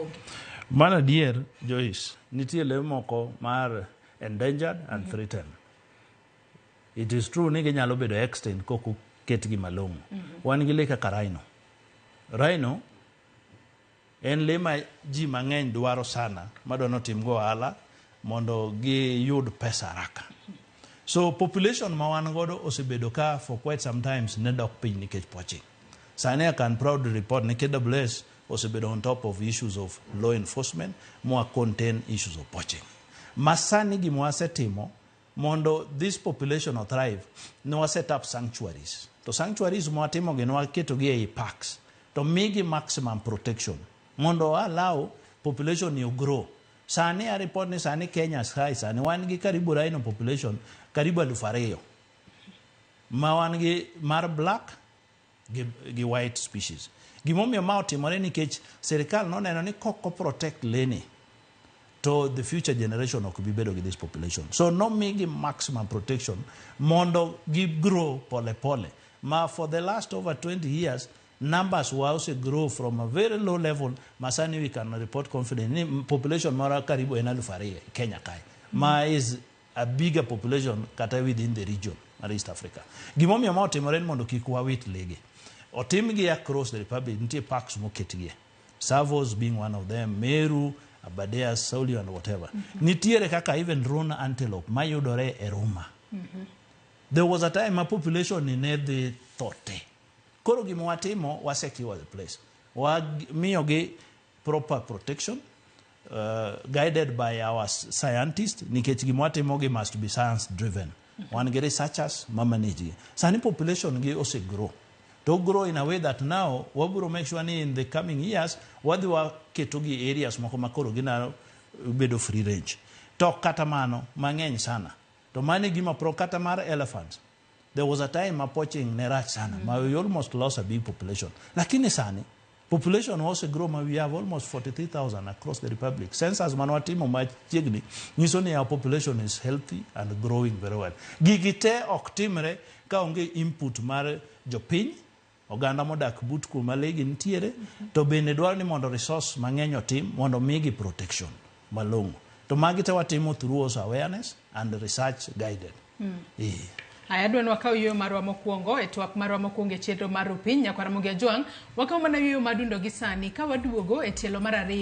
onge. Mano adier, Joyce, nitie lee moko mar endangered and threatened. It is true ni ginyalo bedo extinct kok oketgi malong'o. Wan gi lee kaka rhino. Rhino en lee ma ji mang'eny dwaro sana madwa notim go ohala mondo giyud pesa haraka. So population ma wan godo osebedo ka for quite some times ne dok piny nikech poaching. Sani I can proudly report ni KWS osebedo on top of issues of law enforcement mwa contain issues of poaching. Masani gima wasetimo mondo this population o thrive, ne wa set up sanctuaries. To sanctuaries mwatimo gi ne waketo gi ei parks to migi maximum protection mondo allow population ni grow. Sani a report ni sani Kenya sky sani wan gi karibu rhino population karibu 2000 ma wan gi mar black gi white species. Gimomiyo ma otimore nikech sirikal noneno ni kok o protect leni to the future generation ok bi bedo gi this population. So nomigi maximum protection mondo gi grow pole pole. Ma for the last over 20 years numbers were also grow from a very low level masani we can report confidently ni population moro karibu en 2000 Kenya kae. Ma is a bigger population kata within the region mar East Africa. Gimomiyo ma otimore ni mondo kik wawit lege. Otimgi across the republic, nitie parks moketgie. Tsavos being one of them, Meru, Aberdares, Solio and whatever. Nitiere kaka even roan antelope mayudore e Ruma. There was a time ma population ni ne dhi tho te. Koro gima watimo, wa secure the place. Wamiyogi proper protection, guided by our scientists, nikech gima watimo gi must be science driven. Wan gi researchers ma manage gi. Sani population gi ose grow. To grow in a way that now wabiro make sure ni in the coming years wadhi waketo gi areas moko ma koro ginalo bedo free range. To kata mano mang'eny sana. To mano e gima pro kata mar elephants. There was a time ma poaching ne rach sana, ma we almost lost a big population. Lakini sani population also grow ma we have almost 43,000 across the republic. Census mane watimo machiegni nyiso ni our population is healthy and growing very well. Gigi te ok timre ka onge input mar jopiny, oganda modak but kuma lee gi nitiere, to bende dwaro ni mondo resource mang'eny otim mondo migi protection malong'o. To magi te watimo through also awareness and research guided. Aya, adwa ni wakaw yueyo marwa mokwongo e twak marwa mokwongo e chenro mar Rupiny. Nyakwar Ramogi Ajwang', wakaw mana yueyo madundo gi sani ka waduogo e tielo mar ariyo.